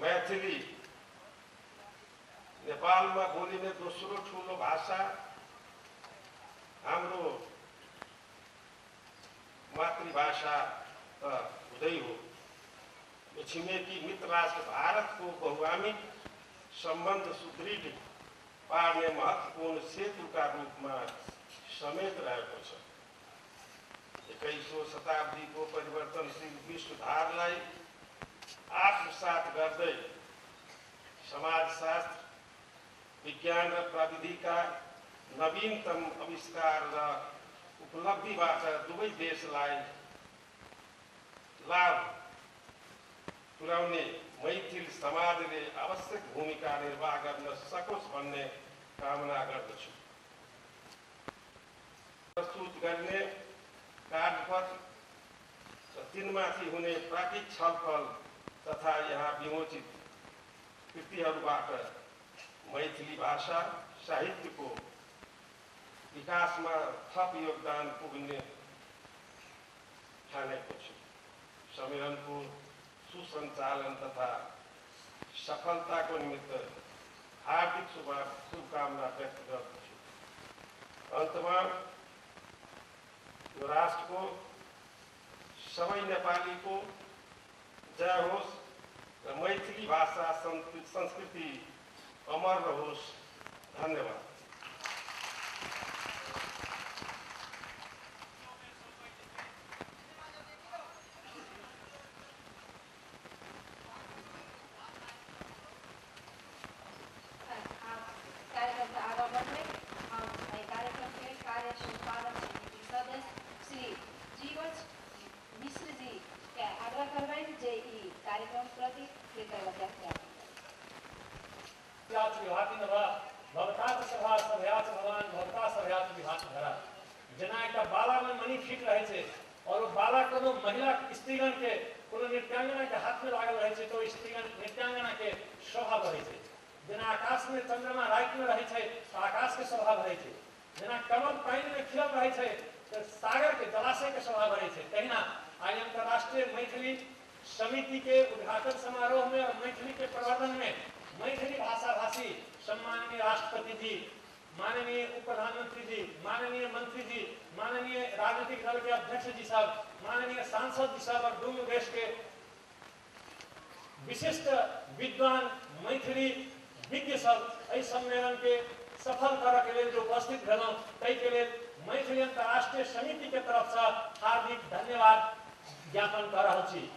मैथिली नेपालमा बोलिने दोस्रो ठुलो भाषा हाम्रो मातृभाषा त हुँदै हो। यो छिमेकी मित्र राष्ट्र भारतको बहुआमिक सम्बन्ध सुदृढ पार्ने महत्त्वपूर्ण सेतुका रूपमा समेत रहेको छ। 21औं शताब्दीको परिवर्तनशील विश्वधारलाई आत्मसात गर्दै समाजशास्त्र, विज्ञान र प्रविधिका नवीनतम आविष्कार र उपलब्धिबाट दुवै देशलाई लाभ पुर्याउने मैथिल समाजले आवश्यक भूमिका निर्वाह गर्न सकोस् भन्ने कामना गर्दछु। प्रस्तुत गर्ने कार्यपत्र र तिनमाथि हुने प्राकृतिक छलफल तथा यहाँ विमोचित कृतिहरूबाट मैथिली भाषा साहित्यको विकासमा थप योगदान पुग्ने ठानेको छु। सम्मेलनको सुसञ्चालन तथा सफलताको निमित्त हार्दिक शुभकामना व्यक्त गर्दछु। अन्तमा यो राष्ट्रको सबै नेपालीको जय होस् र मैथिली भाषा संस्कृति अमर रहोस्। धन्यवाद। जेना एक बाला में मणि फिट रहे छै और बाला कोनो महिला स्त्रीगण के कोनो नृत्यांगना के हाथ में लागल रहे छै तो स्त्रीगण नृत्यांगना के शोभा बढ़े छै। जेना आकाश में चंद्रमा राति में रहे छै तो आकाश के शोभा बढ़े छै। जेना कमल पानि में खिलल रहे छै तो सागर के जलाशय के शोभा बढ़े छै। तहिना आज अंतर्राष्ट्रीय मैथिली समिति के उद्घाटन समारोह में और मैथिली के प्रवर्धन में मैथिली भाषा भाषी सम्माननीय राष्ट्रपति जी, माननीय उप प्रधानमंत्री जी, माननीय मंत्री जी, माननीय राजनीतिक दल के अध्यक्ष जी साहब, माननीय सांसद जी साहब और दोनों देश के विशिष्ट विद्वान मैथिली विज्ञ सब एहि सम्मेलन के सफल करऽ के लेल जो उपस्थित भेलहुँ ताहि के लेल मैथिली अंतर्राष्ट्रीय समिति के तरफ से हार्दिक धन्यवाद ज्ञापन कऽ रहल छी।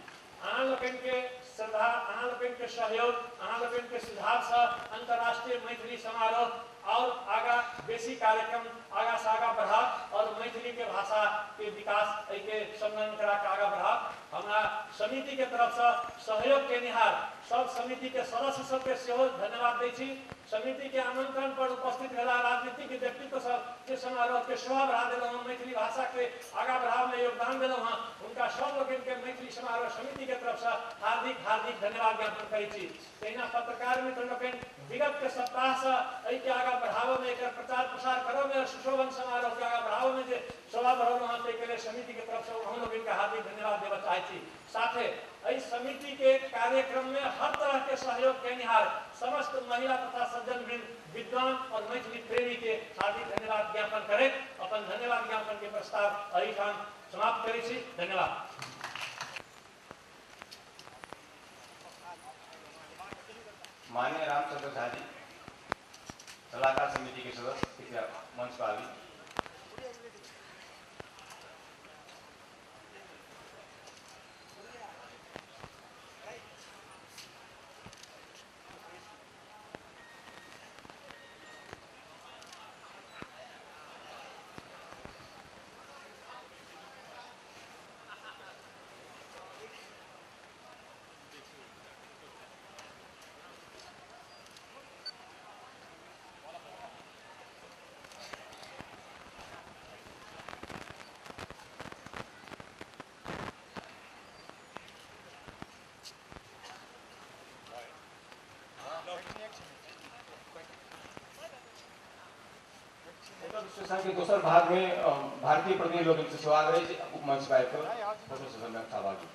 अहाँ लोकनि के श्रद्धा, अहाँ लोकनि के सहयोग, अहाँ लोकनि के सुझाव से अंतर्राष्ट्रीय मैथिली समारोह और आगा बेसी कार्यक्रम आगा से आगा बढ़ात और मैथिली के भाषा के विकास एहिके सम्मान करा के आगा बढ़ात। हमरा समिति के तरफ से सहयोग केनिहार सब समिति के सदस्य सबके सेहो धन्यवाद दै छी। समिति के आमंत्रण पर उपस्थित भेला राजनीतिक व्यक्तित्व सब जे समारोह के शोभा बढ़ा देलहुँ हँ, मैथिली भाषा के आगा बढ़ावे में योगदान देलहुँ हँ, हुनका सब लोकनि के मैथिली समारोह समिति के तरफ से हार्दिक हार्दिक धन्यवाद ज्ञापन करै छी। तहिना पत्रकार मित्र लोकनि विगत के सप्ताह से एहिके आगा बढ़ावे में, एकर प्रचार प्रसार करऽ में, सुशोभन समारोह के आगा बढ़ावे में जे शोभा बढ़ौलहुँ हँ, ताहिके लेल समिति के तरफ से अहूँ लोकनि के हार्दिक धन्यवाद देबऽ चाहै छी। साथे एहि समिति के कार्यक्रम में हर तरह के सहयोग केनिहार समस्त महिला तथा सज्जन वृंद, विद्वान और मैथिली प्रेमी के हार्दिक धन्यवाद ज्ञापन करैत अपन धन्यवाद ज्ञापन के प्रस्ताव एहिठाम समाप्त करै छी। धन्यवाद। माननीय रामचंद्र झा जी, सलाहकार समिति के सदस्य, कृपया मंच पर आबी। के दोसर भाग में भारतीय प्रतिनिधि लोग से स्वागत है मंच पर फोटो सेशन में सहभागी।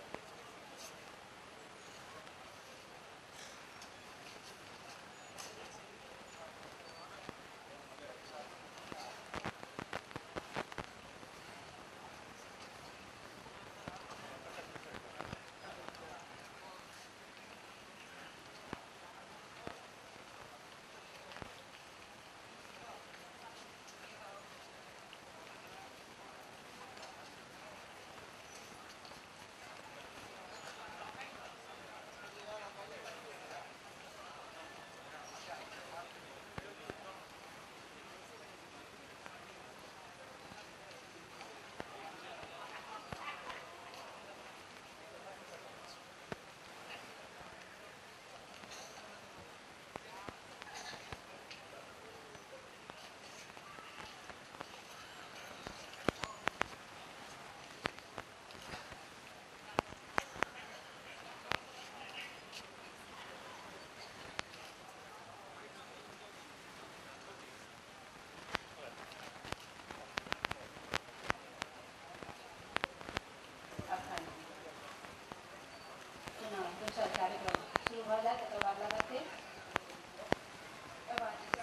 कार्यक्रम शुरू भऽ जायत तकर बाद लगतै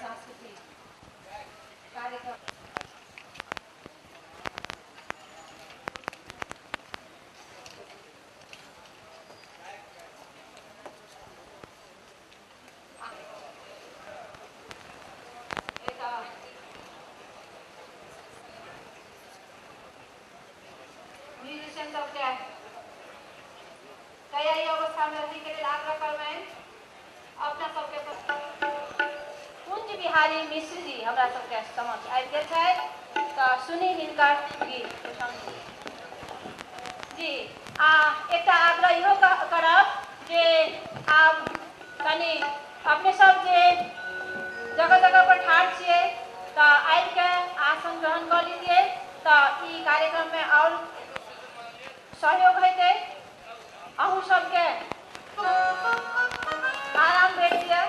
सांस्कृतिक कार्यक्रम। म्यूजिशियन सबके तैयारी अवस्था में रहने के लिए आग्रह करबनि। अपना सबके कुंज बिहारी मिश्र जी हमरा सबके समक्ष आबि गेल छथि, तऽ सुनी हिनकर गीत जी। आ एकटा आग्रह इहो करब जे आब कनि अपने सब जे जगह जगह पर ठाढ़ छियै तऽ आबिके आसन ग्रहण कऽ लीजिए, तऽ ई कार्यक्रममे आओर सहयोग हेतै, अहूँ सबके आराम भेट जाय।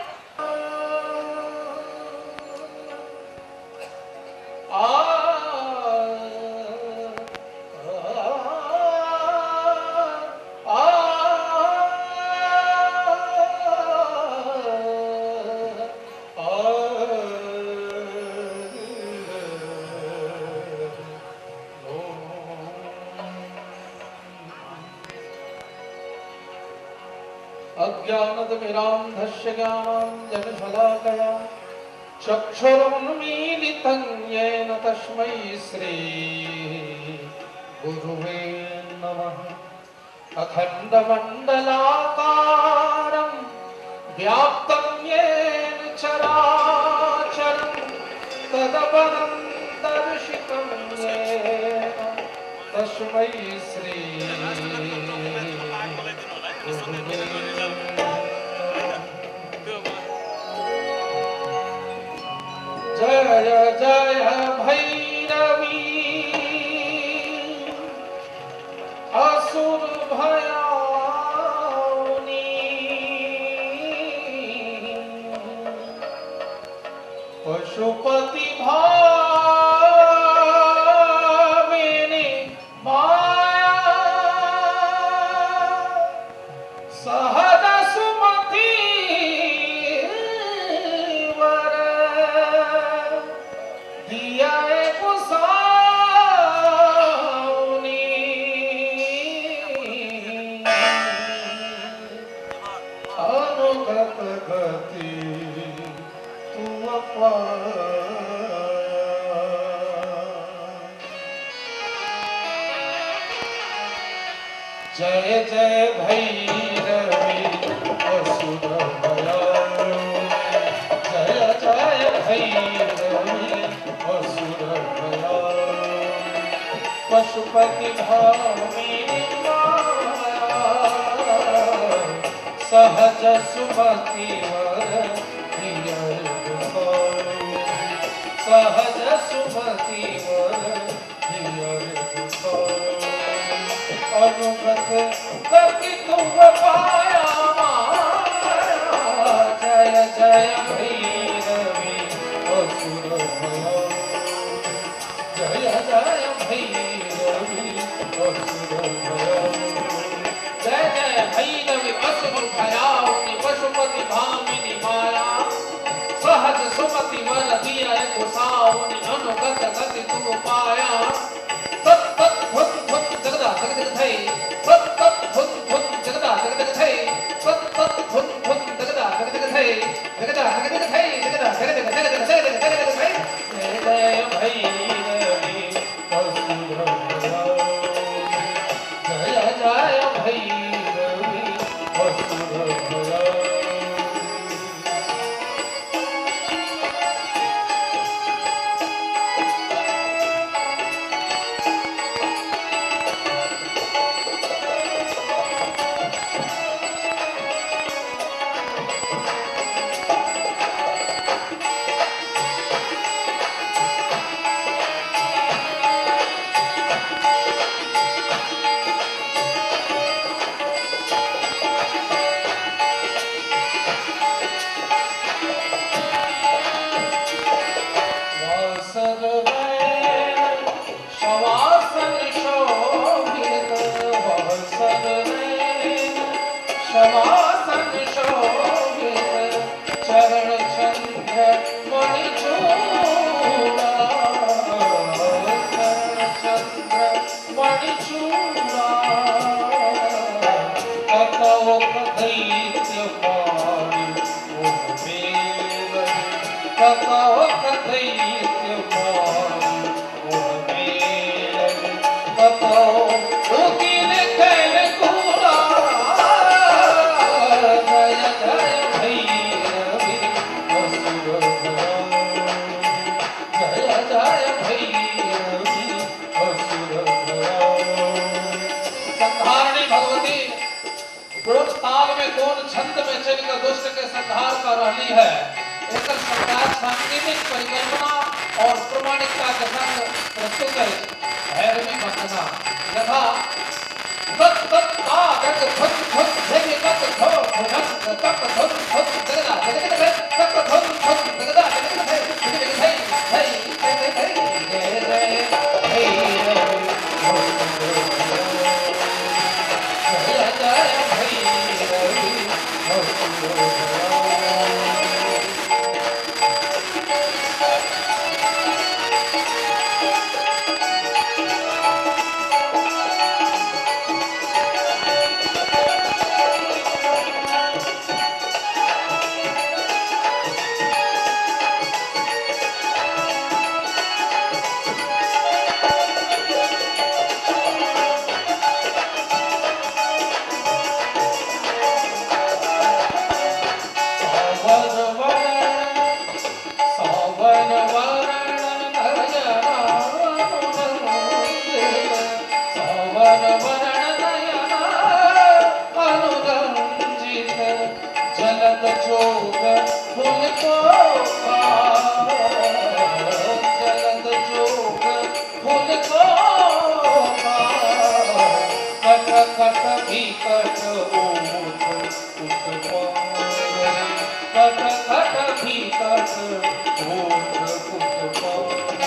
अज्ञानतिमिरान्धस्य ज्ञानाञ्जनशलाकया चक्षुरुन्मीलितं येन तस्मै श्री गुरुवे नमः। अखण्डमण्डलाकारं व्याप्तं येन चराचरं तत्पदं दर्शितं येन तस्मै श्री गुरुवे। जय जय भैरवी असुर भयाउनी पशुपति भामिनी माया सहज सुमति वर दिया गोसाउनी। अनुगत गति तू पाया। जय जय भैरवी असुर भयाउनी जय जय भैरवी असुर भयाउनी पशुपति भामिनी माया सहज सुमति वर दिया गोसाउनी सहज सुमति वर दिया गोसाउनी। अनुगत गति तुम पाया माया जय जय भैरवी असुर भयाउनी जय जय भैरवी असुर भयाउनी जय जय भैरवी असुर भयाउनी पशुपति भामिनी माया सहज सुमति वर दिया गोसाउनी अनुगत गति तुम पाया। तत् तत् धुन धुन जगदा जग जग थै तत् तत् धुन धुन जगदा जग जग थै तत् तत् धुन धुन जगदा जग जग थै जगदा जग जग थै जगदा जग जग जग जग जग जग जग थै। जय जय भैरवी असुर भयाउनी जय जय भैरवी असुर भयाउनी। छंद में चलकर दुष्ट के संहार कर रही है। एकर सरकार सांकेतिक परिकल्पना और प्रमाणिकता के संग प्रस्तुत है। भैरवी वंदना यथा तत् तत् ता तत् धुन धुन धि तत् धो धुन तत् धुन धुन जगदा जग जग तत् धुन धुन जगदा जग जग धि धि धि धि धि जय जय भैरवी जय जय भैरवी। सांवर वरण नयन अनुरंजित जलद जोग फूल को जलद जोग फूल को कट कट विकट ओठ उत्पन्न कट कट विकट ओठ उत्पन्न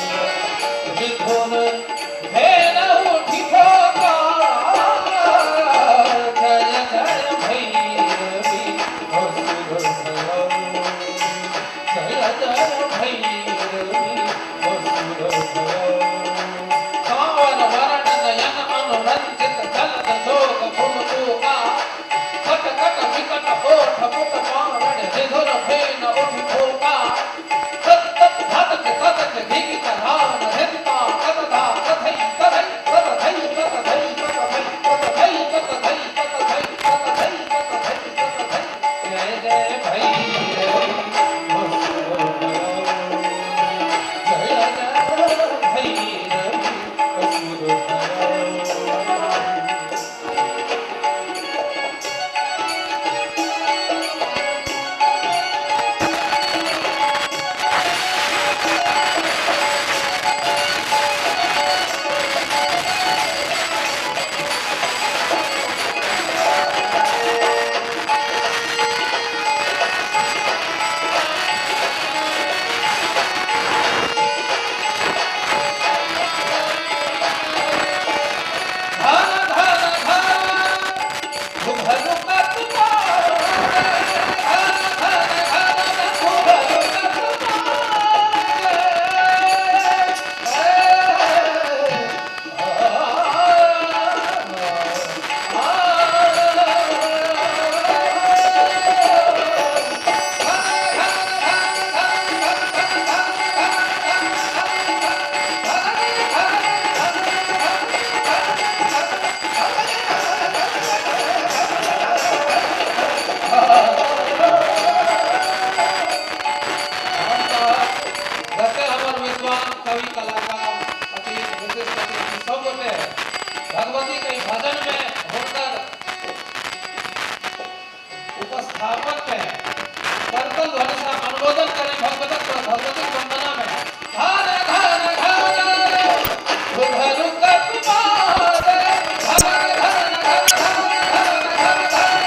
विधुन भेन उठि ठोका जय जय भैरवी असुर भयाउनी जय जय भैरवी असुर भयाउनी। सांवर वरण नयन अनुरंजित जलद जोग फूल कोका कट कट विकट ओठ पुट पावण विधुर भेन उठि ठोका तत् तत् धतक ततक धिक धान धिता ततधा तथै तथै ततधै ततधै ततधै ततधै ततधै ततधै ततधै ततधै ततधै जय जय भैरवी असुर भयाउनी जय जय भैरवी असुर भयाउनी। धन धन धन घुघरू कतवार धन धन धन घुघरू जते हमर विद्वान कवि कलाकार अति विशिष्ट अतिथि सब गोटे भगवती के भजन में होकर उपस्थापक के करतल ध्वनि से अनुमोदन करें भगवती भगवती वंदना में धन धन धन घुघरू कतवार धन धन धन धन धन धन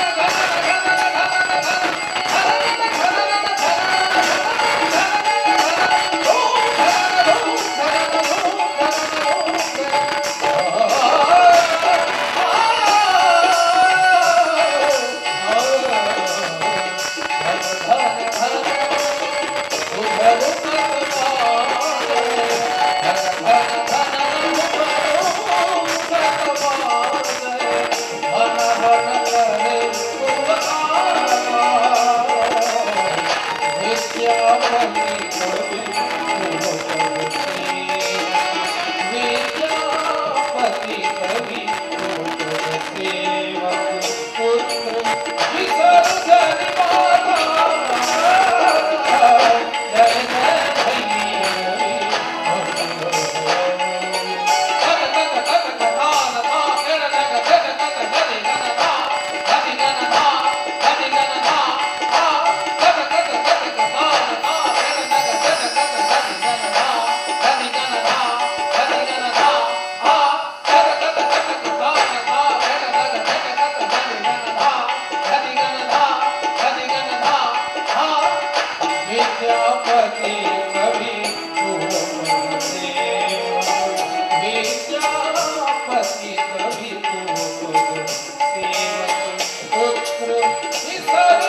विद्यापति कवि सेवक पुत्र विसर्जन माता जय जय भैरवी असुर भयाउनी। तत तत तत कथा नथा किरण नग तत तत गति गण धा गति गण धा गति गण धा धा तत तत तत कथा नथा किरण नग तत तत गति गण धा गति गण धा गति गण धा आ तत तत तत कथा नथा किरण नग तत तत गति गण धा गति गण धा गति गण धा धा विद्यापति कवि विद्यापति कवि सेवक पुत्र विसर्जन